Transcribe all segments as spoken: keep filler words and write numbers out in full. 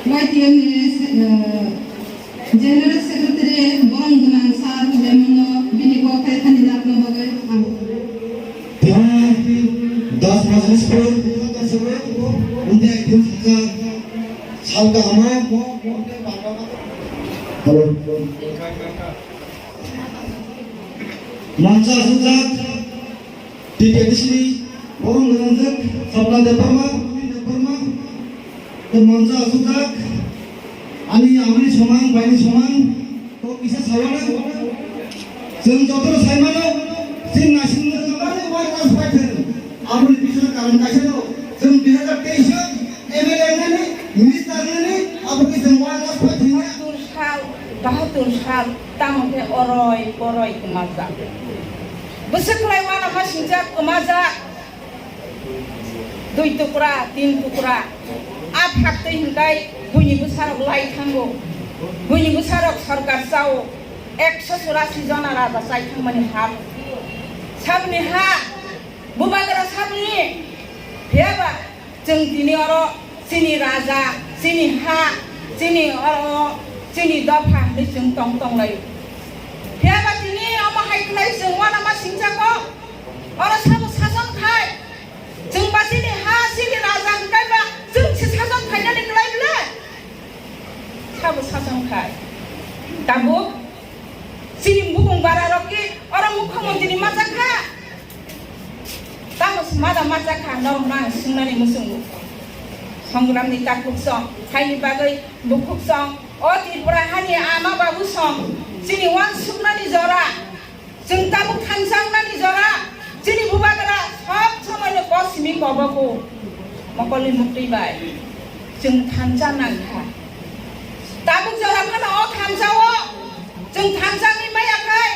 Y T F ni, eh, General Secretary borong gwnang sir Lemon no bini kok khe thani jakna bagwi ang. Tini dos majlis pur, unte ekdin saka salka hamo. Hello. Mancha sujak. T T A D C ni borong gwnangjak Sapna Debbarma, Debbarma, tei moncha asukjak ani amani somang, baini somang, to kisa sawana. Chwng jotono saimano, chini naisingni jotoni wireless paithak. Aboni bisingni karon kaisa no, chwng dui hazar teis o M L A nani, minister nani, abo khe chwng wireless paithak. Bahatur sal, bahatur sal, tamo khe oroi, poroi kwmajak. Bwswk khlai uanama singjak kwmajak, dui tukra, tin tukra. A phaktwi hinkai buini bwsarok lai thango, buini bwsarok sorkar chao, ekso churasi jona raja chai thangmani ha. Sabni ha, bubagra sabni, phiyaba chwng tini oro chini raja, chini ha, chini oro, chini dopha hinwi chwng tong tong lai. Phiyaba tini omo hai khlai chwng uanama singjago, oro sabo sason khai. Chwng ba chini ha, chini raja hwnkhe ba chwng se sason khainani kwlai bwle? Sabo sason khai. Tabuk chini bumung bara rok ki oro mukhyamantri ni machang kha. Tamo mada machang kha norok nang swngnani muchungo. Songram ni takhuk song, haini bagwi bukhuk song, o Tripura hani ama babu song, chini uansuknani jora. Chwng tabuk thansa wngnani jora, chini bubagra sob somoino kosimi kobogo mokolni muktwi bai. Chwng thansa nangkha. Tabuk jora phano o thansa o chwng thansa wngwi maya khai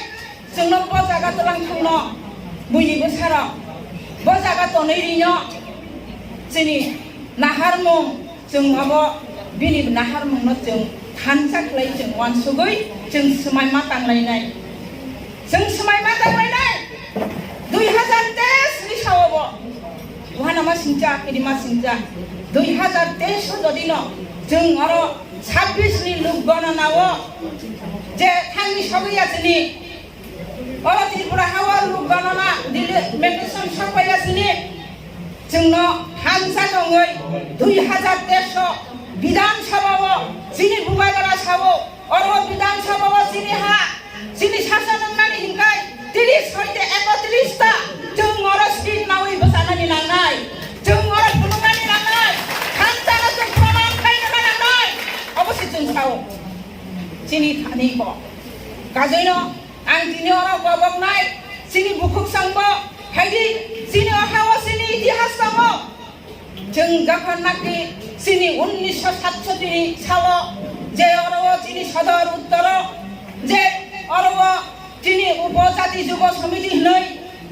chwngno bo jaga twlang thangno buini bwsarok bo jaga tonwi rino chini naharmung. Chwng abo bini naharmungno chwng thansa khlai chwng uansugwi chwng swmai ma tanglainai. Chwng swmai ma tanglainai. Dui hazar teis ni sao bo. Uhanama singcha, kirima singcha. Dui hazar teis o jodino chwng oro sabbish ni lok gonona o je thangni sogwi ya chini Oro Tripura hao lok ganana delimitation sokpaiya sini. Chwngno thansa tongwi dui hazar teis o Bidhan Sabha o chini bubagra sao, oro Bidhan Sabha o chini ha, chini sason wngnani hinkai tris hoite ekotris ta chwng oro seat nawi bwchanani nangnai, chwng oro phunuknani nangnai, thansa no chwng proman khaina nangnai, obo se chwng sao chini thani bo. Kajoi no Ang tini oro koboknai chini bukhuk songbo, haidi chini o hao chini itihas tongo. Chwng jokhon naki chini unnisho satsoti ni salo je oro o chini sodor uttoro je oro o chini upojati jubo somiti hinoi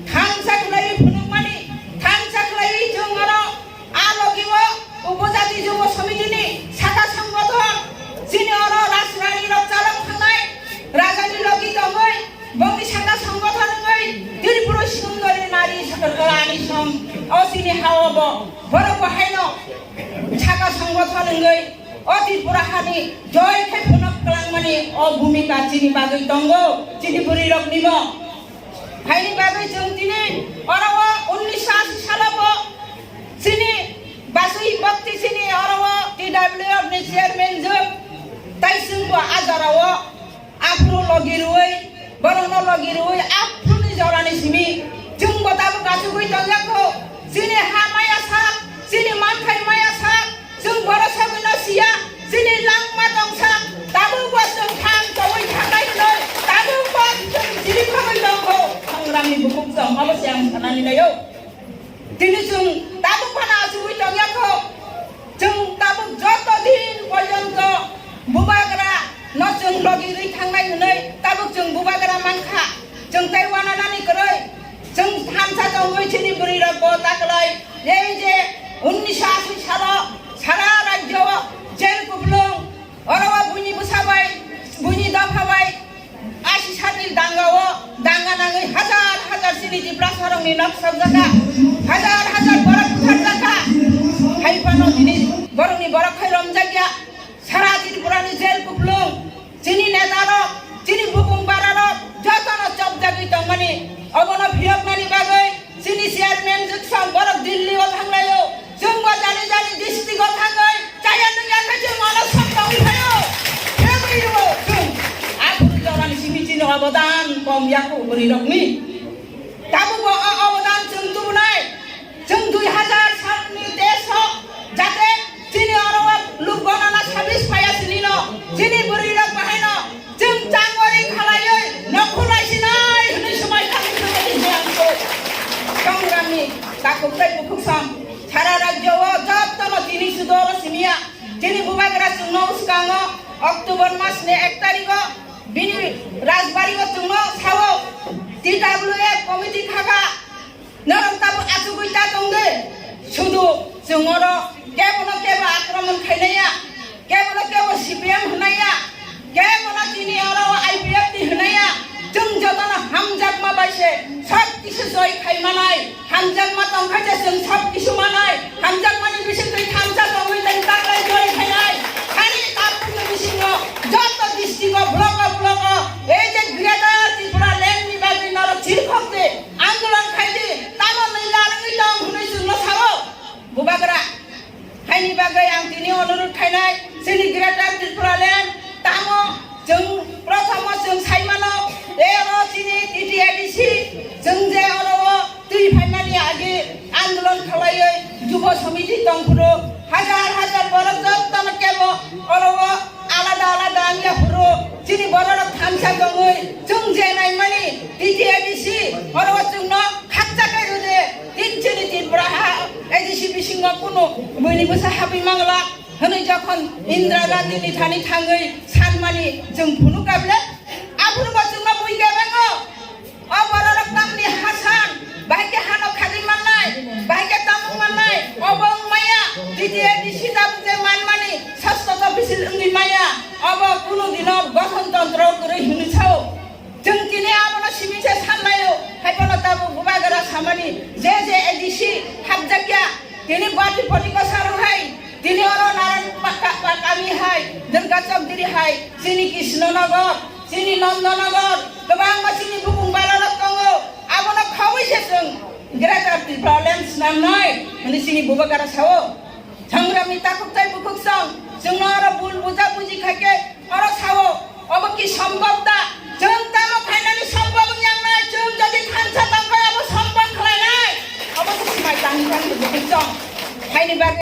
thansa khlaiwi phunukmani, thansa khlaiwi chwng oro A logi o Upojati Jubo Somitini saka songgothon, chini oro rajrani rok chalok thangnai, rajani logi tongwi, bongni saka songgothon wngwi Tripura Sundari Nari Sakarkara Ani Song, o chini hao bo, borok bo haino saka songgothon wngwi, o Tripura hani joy khe phunuk kwlangmani o bhumika chini bagwi tongo, chini bwrwi rokni bo. Haini bagwi chwng tini oro o unnisho ashi salo bo chini Basui Bhakti chini oro o T W F ni chairman jwk, tai chwng bo a jora o aphuru logi rwui, borokno logi rwui aphuruni jorani simi chwng bo tabuk achugwi tongjak kho. Chini ha maya sak, chini manthai maya sak, Chwng borok sagwino siya, chini langma tongsa, tabukbo chwng thang chowi thangnai hwnwi, tabukbo chwng chiri khogwi tongkho, Songramni bukhuk chwng, obo se ang sanani naio. Tini chwng tabuk phano achugwi tongya kho, chwng tabuk joto din porjonto bubagra no chwng logi rwi thangnai hwnwi, tabuk chwng bubagra mankha, chwng tei wananani kwrwi, chwng thansa tongwi chini bwrwi rok bo taklai. Ei je unnisho ashi salo sara rajyo o jel kuplung, oro o buini bwsa bai, buini dopha bai, ashi satil danga o, danga nangwi hajar hajar chini Tiprasa rokni nok sokjaka, hajar hajar borok butharjaka, hai phano tini borokni borok khai romjakya. Sara Tripura ni jail kuplung, chini neta rok, chini bukung bara rok, joto no chopjagwi tongmani, obono phiyoknani bagwi chini chairman Jukson borok Delhi o thanglaio, chwngbo jani jani district o thangwi chaya nungya khe chwng ono sokta wngphaio. Kebri rwo chwng aphuru jorani simi chini obodan kom yaku bwrwi rokni. Tabukbo o obodan chwng tubunai. Chwng dui hazar salni teis o jate chini oro o luk gonana sabis phaiya sinino chini bwrwi rok bahaino chwng changori khalaiwi nokhulai sinai hwnwi swmai thangwi thangwi hwnwi ang kok. Chongrangni takhuk tei bukhuk sam sara rajyo o jotono tini sudo oro simiya chini bubagra chwngno swkango October mas ni ek tarikh o bini rajbari o chwngno sao T W F committee khaka. Norok tabuk achugwi ta tong de. Sudu chwng oro kebono kebo akromon khainaiya, kebono kebo C P M hwnaiya, kebono tini oro I P F T hwnaiya. Chwng jotono hamjakma bai se sob kisu joi khai manai. Hamjakma tongkha je chwng sob kisu manai. Hamjakmani bisingtwi thansa tongwi tei taklai joi khainai. Hani tabukni bisingo joto district o, block o, block o, ei je Greater Tripura Land ni bagwi norok chirikhok de. Andolon khai di, tamo nwi larwngwi tong hwnwi chwngno sao, bubagra. Haini bagwi ang tini onurut khainai, chini Greater Tripura Land, tamo chwng prothomo chwng sai mano, e oro chini T T A D C, chwng je oro o twi phaimani agi andolon khlaiwi Jubo Samiti tongphuru, hajar hajar borok jotono kebo oro o alada alada wngya phuru chini bororok thansa tongwi chwng je naimani T T A D C oro o chwngno khakcha khe rwdi. Tin chini Tripura ha A D C bisingo kunu buini bwsa habwi mangla hwnwi jokhon Indira Gandhi ni thani thangwi sanmani chwng phunukha ble aphuru bo chwngno bui kebengo. O bororok tamni hasan, bahai khe hano khagwi mannai, bahai khe tamung mannai, obo wng maya, D T A D C tabuk je manmani, sasto to bisil wngwi maya, obo kunu dino gothon tontro kwrwi hwnwi sao. Chwng tini abono simi se sanlaio, hai phano tabuk bubagra samani, je je A D C hapjakya, tini bati poti kwsa rw hai, tini oro Narayan pa-, pa-, pa-, kami hai, Durga Chowdhury hai, chini Krishnanagar, chini Nandanagar, kwbangma chini bukung bararok tongo. Abono khogwi se chwng Greater Tripura Land swnamnai hwnwi chini bubagra sao. Chwng rokni takhuk tei bukhuk chwng, chwngno oro bul buja buji khaikhe oro sao, obo ki sombhob da? Chwng tamo khainani sombhob wngya wngnai, chwng jodi thansa tongkha obo sombhob khlainai. Obo se swmai tangwi tangwi bukhuk chwng. Haini bagwi